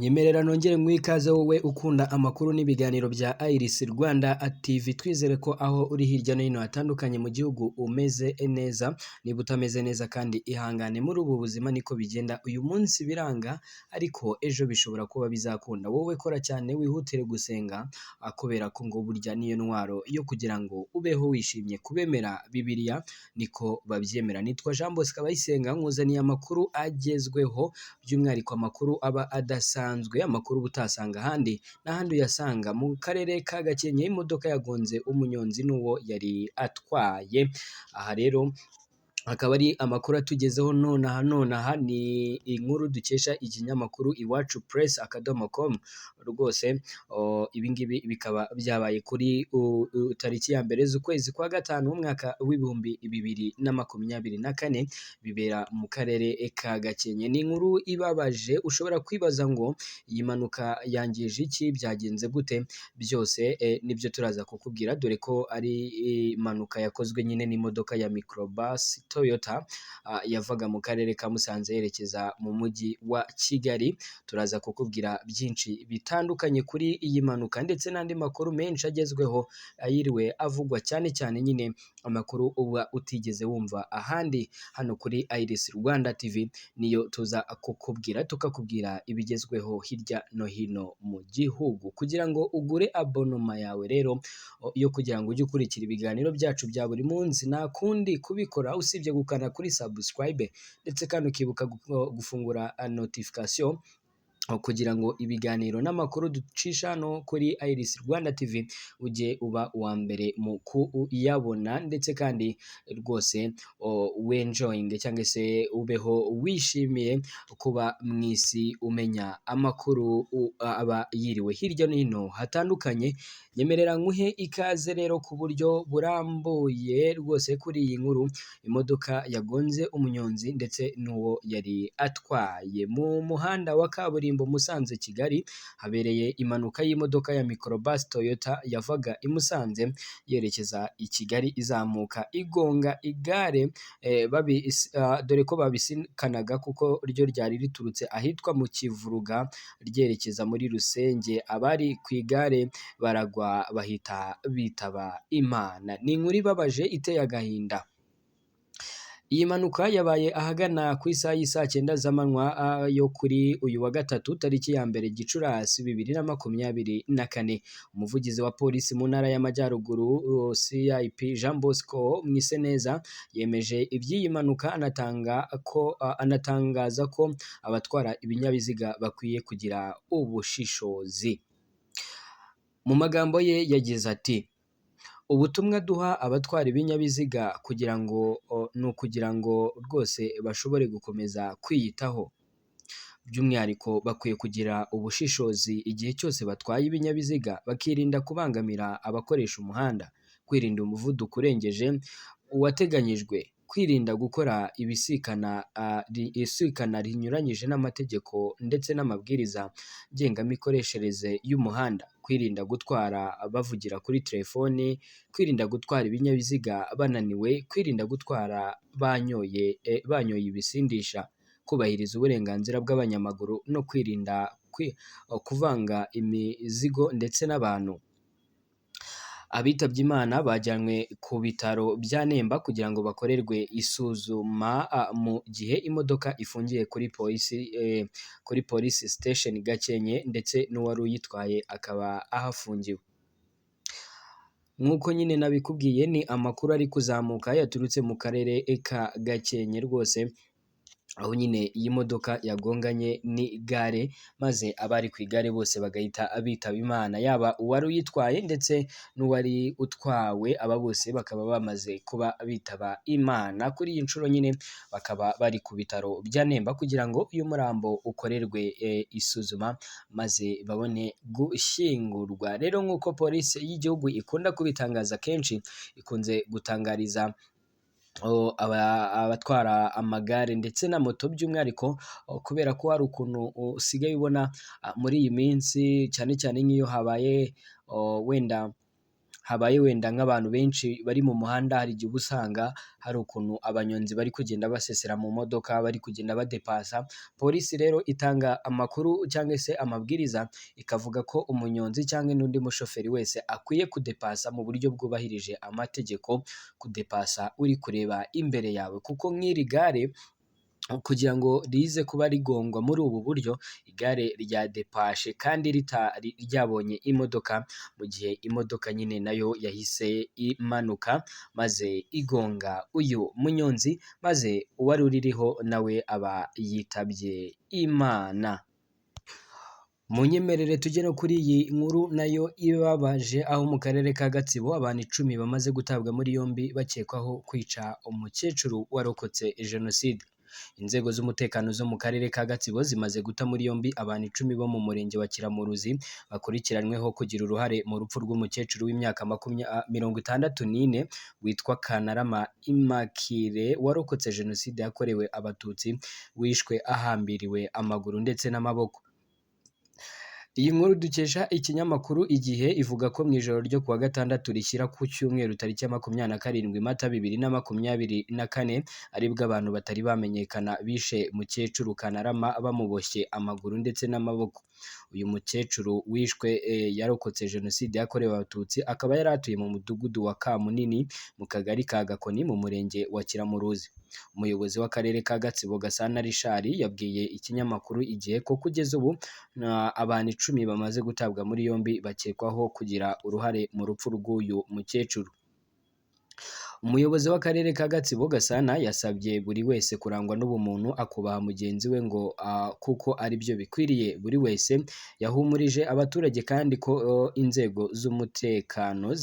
Nyemerera nongere nguhe ikaze wowe ukunda amakuru n'ibiganiro bya Iris Rwanda TV. Twizere ko aho uri hirya no hino hatandukanye mu gihugu umeze neza. Niba utameze neza kandi, ihangane, muri ubu buzima niko bigenda. Uyu munsi biranga, ariko ejo bishobora kuba bizakunda. Wowe kora cyane, wihutire gusenga, kubera ko ngo burya niyo ntwaro yo kugira ngo ubeho wishimye. Kubemera Bibiliya niko babyemera. Nitwa Jean Bosco Abayisenga, nkuzaniye amakuru agezweho, by'umwihariko amakuru aba adasanzwe, amakuru uba utasanga ahandi n'ahandi uyasanga mu karere ka Gakenke. Imodoka yagonze umunyonzi n'uwo yari atwaye. Aha rero akaba ari amakuru atugezeho nonaha nonaha, ni inkuru dukesha ikinyamakuru iwacupress.com. Rwose ibi ngibi bikaba byabaye kuri tariki ya 1 z'ukwezi kwa gatanu, umwaka w'2024, bibera mu karere ka Gakenke. Ni inkuru ibabaje. Ushobora kwibaza ngo iyi mpanuka yangije iki, byagenze gute? Byose nibyo turaza kukubwira, dore ko ari impanuka yakozwe nyine n'imodoka ya microbus Toyota yavaga mu karere ka Musanze yerekeza mu mujyi wa Kigali. Turaza kukubwira byinshi bitandukanye kuri iyi mpanuka ndetse n'andi makuru menshi agezweho ayiriwe avugwa, cyane cyane nyine amakuru uba utigeze wumva ahandi. Hano kuri Iris Rwanda TV niyo tuza kukubwira, tukakubwira ibigezweho hirya no hino mu gihugu. Kugira ngo ugure abonnement yawe rero yo kugira ngo ujye ukurikira ibiganiro byacu bya buri munsi, nta kundi kubikora usibye gukanda kuri subscribe, ndetse kandi ukibuka gufungura notification kugira ngo ibiganiro n'amakuru ducisha hano kuri Iris Rwanda TV ujye uba uwa mbere mu kuyabona, ndetse kandi rwose wenjoyinge cyangwa se ubeho wishimiye kuba mu isi, umenya amakuru aba yiriwe hirya no hino hatandukanye. Nyemerera nkuhe ikaze rero ku buryo burambuye rwose kuri iyi nkuru: imodoka yagonze umunyonzi ndetse n'uwo yari atwaye mu muhanda wa kaburimbo Musanze Kigali. Habereye impanuka y'imodoka ya microbus Toyota yavaga i Musanze yerekeza i Kigali, izamuka igonga igare, dore ko babisikanaga, kuko ryo ryari riturutse ahitwa mu Kivuruga ryerekeza muri Rusenge. Abari ku igare baragwa, bahita bitaba Imana. Ni inkuru ibabaje, iteye agahinda. Iyi mpanuka yabaye ahagana ku isaha y'isaa 9 z'amanywa yo kuri uyu wa gatatu, tariki ya 1 Gicurasi 2024. Umuvugizi wa polisi mu ntara y'Amajyaruguru, CIP Jean Bosco Mwiseneza, yemeje iby'iyi mpanuka, anatangaza ko abatwara ibinyabiziga bakwiye kugira ubushishozi. Mu magambo ye yagize ati: "Ubutumwa duha abatwara ibinyabiziga kugira ngo ni ukugira ngo rwose bashobore gukomeza kwiyitaho. By'umwihariko bakwiye kugira ubushishozi igihe cyose batwaye ibinyabiziga, bakirinda kubangamira abakoresha umuhanda, kwirinda umuvuduko urengeje uwateganyijwe, kwirinda gukora ibisikana rinyuranyije n'amategeko ndetse n'amabwiriza ngengamikoreshereze y'umuhanda, kwirinda gutwara bavugira kuri telefoni, kwirinda gutwara ibinyabiziga bananiwe, kwirinda gutwara banyoye ibisindisha, kubahiriza uburenganzira bw'abanyamaguru no kwirinda kuvanga imizigo ndetse n'abantu." Abitabye Imana bajyanywe ku bitaro bya Nemba kugira ngo bakorerwe isuzuma, mu gihe imodoka ifungiye kuri polisi station Gakenke, ndetse n'uwari uyitwaye akaba ahafungiwe. Nk'uko nyine nabikubwiye, ni amakuru ari kuzamuka yaturutse mu karere ka Gakenke rwose, aho nyine iyi modoka yagonganye n'igare, maze abari ku igare bose bagahita bitaba Imana, yaba uwari uyitwaye ndetse n'uwari utwawe. Aba bose bakaba bamaze kuba bitaba Imana. Kuri iyi nshuro nyine bakaba bari ku bitaro bya Nemba kugira ngo uyu murambo ukorerwe isuzuma, maze babone gushyingurwa. Rero nk'uko polisi y'igihugu ikunda kubitangaza kenshi, ikunze gutangariza abatwara amagare ndetse na moto by'umwihariko, kubera ko hari ukuntu usigaye ubona muri iyi minsi, cyane cyane nk'iyo habaye wenda habaye wenda nk'abantu benshi bari mu muhanda, hari igihe uba usanga hari ukuntu abanyonzi bari kugenda basesera mu modoka, bari kugenda badepasa. Polisi rero itanga amakuru cyangwa se amabwiriza, ikavuga ko umunyonzi cyangwa n'undi mushoferi wese akwiye kudepasa mu buryo bwubahirije amategeko, kudepasa uri kureba imbere yawe, kuko nk'iri gare kugira ngo rize kuba rigongwa muri ubu buryo, igare ryadepashe kandi ritari ryabonye imodoka, mu gihe imodoka nyine nayo yahise imanuka maze igonga uyu munyonzi, maze uwari uririho nawe aba yitabye Imana. Munyemerere tujye no kuri iyi nkuru nayo ibabaje, aho mu karere ka Gatsibo abantu 10 bamaze gutabwa muri yombi bakekwaho kwica umukecuru warokotse Jenoside. Inzego z'umutekano zo mu karere ka Gatsibo zimaze guta muri yombi abantu 10 bo mu murenge wa Kiramuruzi bakurikiranyweho kugira uruhare mu rupfu rw'umukecuru w'imyaka 64 witwa Kantarama Immaculee warokotse Jenoside yakorewe Abatutsi, wishwe ahambiriwe amaguru ndetse n'amaboko. Iyi nkuru dukesha ikinyamakuru Igihe ivuga ko mu ijoro ryo kuwa gatandatu rishyira ku cyumweru tariki ya 27 Mata 2024, aribwo abantu batari bamenyekana bishe mukecuru Kantarama bamuboshye amaguru ndetse n'amaboko. Uyu mukecuru wishwe yarokotse Jenoside yakorewe Abatutsi, akaba yari atuye mu mudugudu wa Kamunini mu kagari ka Gakoni mu murenge wa Kiramuruzi. Umuyobozi w'akarere ka Gatsibo Gasana Richard yabwiye ikinyamakuru Igihe ko kugeza ubu abantu 10 bamaze gutabwa muri yombi bakekwaho kugira uruhare mu rupfu rw'uyu mukecuru. Umuyobozi w'akarere ka Gatsibo Gasana yasabye buri wese kurangwa n'ubumuntu, akubaha mugenzi we ngo kuko ari byo bikwiriye buri wese. Yahumurije abaturage kandi ko inzego z'umutekano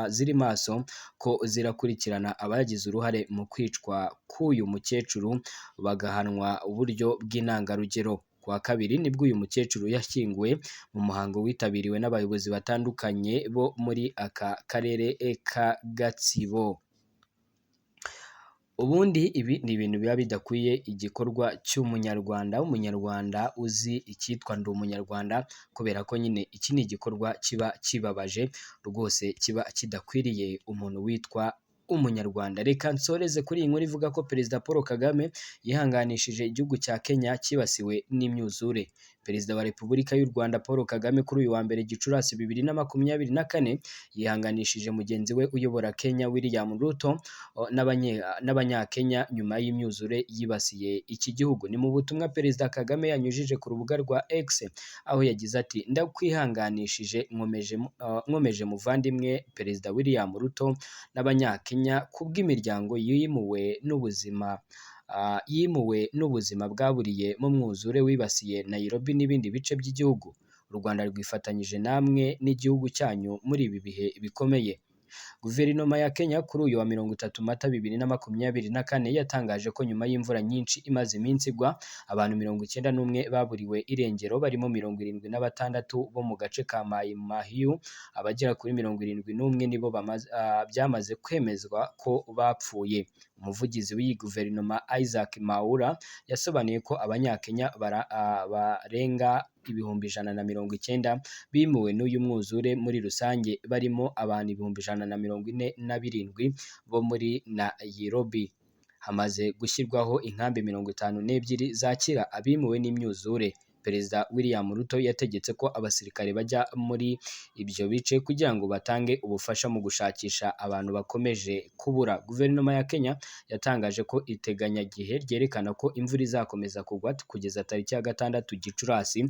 ziri maso, ko zirakurikirana abagize uruhare mu kwicwa k'uyu mukecuru bagahanwa uburyo bw'intangarugero. Kuwa kabiri nibwo uyu mukecuru yashyinguwe mu muhango witabiriwe n'abayobozi batandukanye bo muri aka karere ka Gatsibo. Ubundi ibi ni ibintu biba bidakwiye igikorwa cy'umunyarwanda, umunyarwanda uzi icyitwa ndi umunyarwanda, kubera ko nyine iki ni igikorwa kiba kibabaje rwose, kiba kidakwiriye umuntu witwa umunyarwanda. Reka nsoreze kuri iyi nkuru ivuga ko Perezida Paul Kagame yihanganishije igihugu cya Kenya cyibasiwe n'imyuzure. Perezida wa Repubulika y'u Rwanda Paul Kagame kuri uyu wa mbere Gicurasi 2024 yihanganishije mugenzi we uyobora Kenya William Ruto n'Abanyakenya nyuma y'imyuzure yibasiye iki gihugu. Ni mu butumwa Perezida Kagame yanyujije ku rubuga rwa X, aho yagize ati: "Ndakwihanganishije nkomeje muvandimwe Perezida William Ruto n'Abanyakenya kubw'imiryango yimuwe n'ubuzima bwaburiye mu mwuzure wibasiye Nairobi n'ibindi bice by'igihugu. U Rwanda rwifatanyije namwe n'igihugu cyanyu muri ibi bihe bikomeye." Guverinoma ya Kenya kuri uyu wa 30 Mata 2024 yatangaje ko nyuma y'imvura nyinshi imaze iminsi igwa, abantu 91 baburiwe irengero, barimo 76 bo mu gace ka Mai Mahiu, abagera kuri 71 nibo byamaze kwemezwa ko bapfuye. Umuvugizi w'iyi guverinoma Isaac Mwaura yasobanuye ko Abanyakenya barenga 190,000 bimuwe n'uyu mwuzure muri rusange, barimo abantu 147,000 bo muri Nairobi. Hamaze gushyirwaho inkambi 52 zakira abimuwe n'imyuzure. Perezida William Ruto yategetse ko abasirikare bajya muri ibyo bice kugira ngo batange ubufasha mu gushakisha abantu bakomeje kubura. Guverinoma ya Kenya yatangaje ko iteganyagihe ryerekana ko imvura izakomeza kugwa kugeza tariki ya 6 Gicurasi.